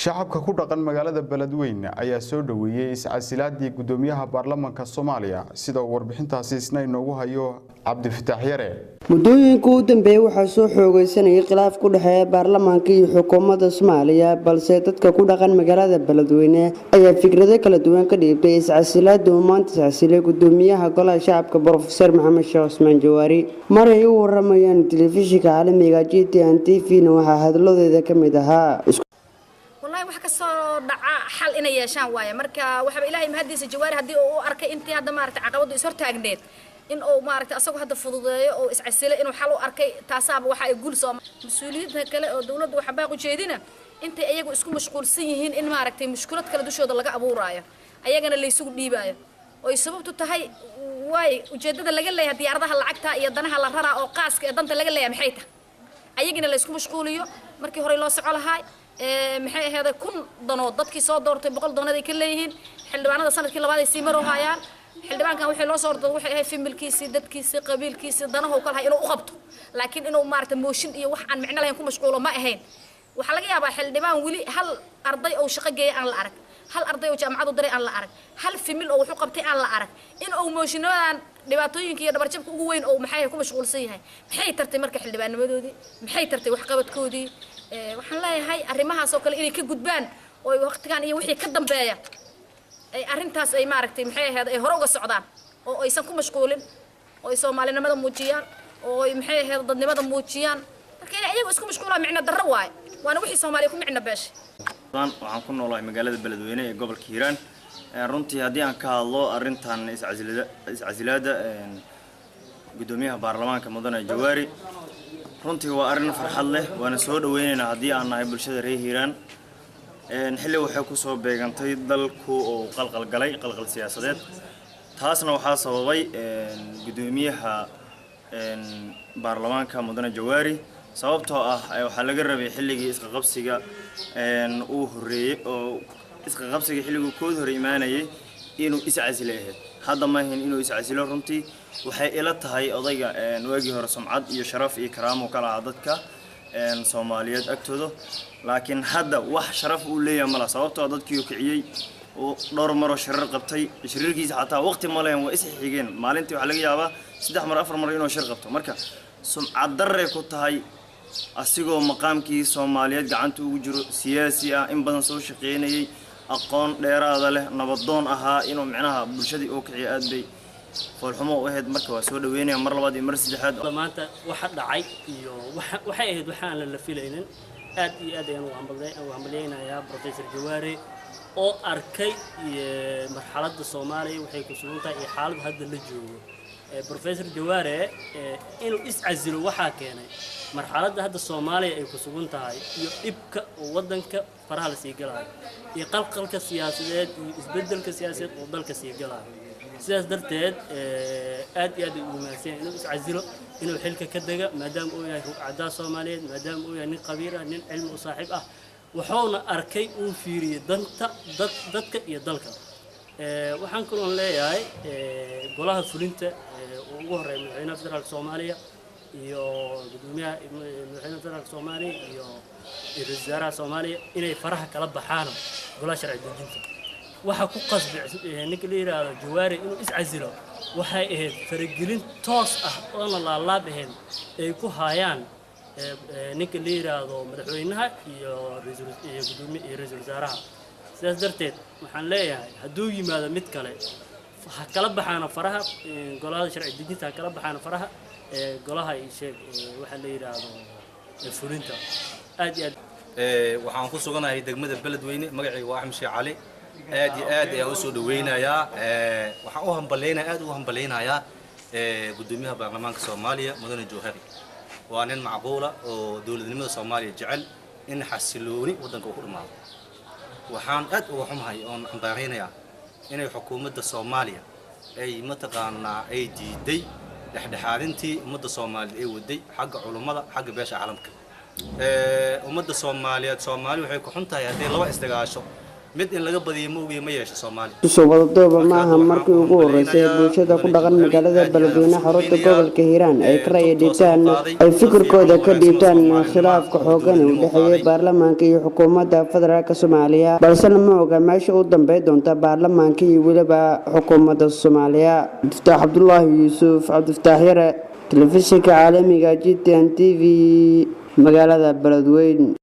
Shacabka ku dhaqan magaalada Beledweyne ayaa soo dhoweeyey iscasilaadii gudoomiyaha baarlamaanka Soomaaliya, sida uu warbixintaasi isna inoogu hayo Cabdifataax Yare. Muddooyinka u dambeeyay waxaa soo xoogeysanayay khilaaf ku dhexeeya baarlamaanka iyo xukuumadda Soomaaliya, balse dadka ku dhaqan magaalada Beledweyne ayaa fikrado kala duwan ka dhiibtay iscasilaada uu maanta iscasilay gudoomiyaha golaha shacabka Brofeser Maxamed Sheekh Cusmaan Jawaari. Mar ay u waramayaan telefishinka caalamiga GTN TV-na waxaa hadaladeeda ka mid ahaa: Wallahi, wax kasoo dhaca xal inay yeeshaan waaye. Marka waxaba Ilaahay mahadiisa, Jawaari haddii uu u arkay intii hadda maaragtay caqabadu is hortaagneed in uu maaragtay asagu hadda fududeeyo oo iscasilo, inuu xal u arkay, taasaaba waxa ay guul soo. Mas-uuliyiinta kale oo dawladda waxa baaq ujeedina intay iyagu isku mashquulsan yihiin in maaragtay mushkilad kale dushooda laga abuuraayo, ayagana laysugu dhiibaayo, oy sababtu tahay waay ujeedada laga leeyahay diyaaradaha lacagta iyo danaha la raraa oo qaaska ee danta laga leeyahay maxay tahay, ayagina laysku mashquuliyo. Markii hore loo soco lahaay, maxay aheeday, 1000 danood dadkii soo doortay 100 danood ay ka leeyihiin. Xildhibaanada sanadkii labaad ay sii maroohayaan. Xildhibaankan wixii loo soo ordo waxay ahayd familkiisii, dadkiisii, qabiilkiisii, danahu ka lahay inuu u qabto, laakiin inuu maaragtay mooshin iyo wax aan micno lahayn ku mashquulo ma ahayn. Waxaa laga yaabaa xildhibaan weli hal arday oo shaqo geeya aan la arag, hal arday oo jaamacad u diray aan la arag, hal family oo wax u qabtay aan la arag, in uu mooshinadadan dhibaatooyinka iyo dhabarjabka ugu weyn oo maxay ku mashquulsan yahay. Maxay tartay marka xildhibaannimadoodii? Maxay tartay waxqabadkoodii? Waxaan leeyahay arrimahaas oo kale inay ka gudbaan oo waqtigan iyo wixii ka dambeeya ay arrintaas ay maaragtay maxay ahayd ay hore uga socdaan oo aysan ku mashquulin, oo ay soomaalinimada muujiyaan, oo ay maxay ahayd dadnimada muujiyaan. Marka inay ayagu isku mashquulaan micno darro waaye, waana wixii Soomaaliya ku micno beeshay. Waxaan ku noolahay magaalada Beledweyne ee gobolka Hiiraan. Runtii haddii aan ka hadlo arrintan iscasilaada gudoomiyaha baarlamaanka mudane Jawaari, runtii waa arrin farxad leh, waana soo dhaweynaynaa haddii aan nahay bulshada reer Hiiraan. Xilli waxay kusoo beegantay dalku oo qalqal galay, qalqal siyaasadeed, taasna waxaa sababay gudoomiyaha baarlamaanka mudane Jawaari, sababtoo ah waxaa laga rabay xilligii isqaqabsiga uu horreeyey oo isqaqabsiga xilliguu kood hore imaanayay inuu iscasile ahayd. Hadda ma ahayn inuu iscasilo. Runtii waxay ila tahay odayga waagii hore sumcad iyo sharaf iyo karaamo ka lahaa dadka Soomaaliyeed agtooda, laakiin hadda wax sharaf uu leeyahay mala, sababtoo dadkii uu kiciyey oo dhowr maroo shirar qabtay. Shirarkiisa xataa waqti ma lehen, waa is xigeen. Maalintii waxaa laga yaabaa 3 mar, 4 mar inuu shir qabto. Marka sumcad darray ku tahay asigoo maqaamkii Soomaaliyeed gacanta ugu jiro, siyaasi ah, in badan soo shaqeynayay, aqoon dheeraada leh, nabadoon ahaa, inuu micnaha bulshadii uu kiciyo aad bay foolxumo u ahayd. Marka waa soo dhaweynaya mar labaad iyo mar saddexaad. Maanta waxa dhacay iyo waxay ahayd waxa aan la filaynin. Aad iyo aad ayaan u hambalyaynayaa Professor Jawaare oo arkay marxaladda Soomaaliya waxay ku sugan tahay iyo xaaladda hadda la joogo. Professor Jawaare inuu iscasilo waxaa keenay marxaladda hadda Soomaaliya ay ku sugan tahay iyo dhibka oo waddanka faraha la sii galayo iyo qalqalka siyaasadeed iyo isbeddelka siyaasadeed oo dalka sii galayo. Sidaas darteed aad iyo aad ay ugu mahadsan yahay inuu iscasilo, inuu xilka ka dega, maadaama uu yahay rugcadaa Soomaaliyeed, maadaama uu yahay nin qabiir ah, nin cilmi u saaxiib ah, wuxuuna arkay uu fiiriyey danta dad dadka iyo dalka. Waxaan kaloon leeyahay golaha fulinta oo ugu horreeya madaxweynaha federaalka Soomaaliya iyo gudoomiyaha, madaxweynaha federaalka Soomaaliya iyo ra-iisul wasaaraha Soomaaliya, inay faraha kala baxaan golaha sharci dejinta. Waxa ku qasbay ninka la yidhaahdo Jawaari inuu iscasilo waxay ahayd faragelin toos ah oona laalaab ahayn ay ku haayaan ninka la yidhaahdo madaxweynaha iyo iyo gudoomiye iyo ra-iisul wasaaraha. Sidaas darteed waxaan leeyahay hadduu yimaado mid kale ha kala baxaana faraha golaha sharci dejinta, ha kala baxaana faraha golaha sheeg waxa la yidhaahdo fulinta. Aad iyo aad. Waxaan ku suganahay degmada Beledweyne. Magacayga waa Axmed Sheekh Cali. Aad iyo aad ayaan usoo dhaweynayaa, waxaan u hambalyaynaya, aad ugu hambalyaynayaa gudoomiyaha baarlamaanka Soomaaliya mudane Jowhari. Waa nin macquula oo dowladnimada Soomaaliya jecel in xasilooni waddanka uu ku dhamaado. Waxaan aad uga xumahay oon cambaaraynayaa inay xukuumadda Soomaaliya ay mataqaanaa ay diiday dhexdhexaadintii ummadda Soomaaliyeed ay waday, xagga culummada, xagga beesha caalamka. Ummadda Soomaaliyeed, Soomaali waxay ku xun tahay hadday laba isdagaasho. Mid in laga badiyo ma ogiye, ma yeesho Soomaaliya. Kusoo wadadooba, maaha markii ugu horeysay ee bulshada ku dhaqan magaalada Beledweyne, xarunta gobolka Hiiraan, ay ka ra'yi dhiibtaan, ay fikirkooda ka dhiibtaan khilaafka xoogan ee u dhexeeyay baarlamaanka iyo xukuumadda federaalka Soomaaliya, balse lama oga meesha u dambeyn doonta baarlamaanka iyo weliba xukuumadda Soomaaliya. Cabdifataax Cabdulaahi Yuusuf, Cabdifataax Yare, telefishinka caalamiga GTN TV, magaalada Beledweyne.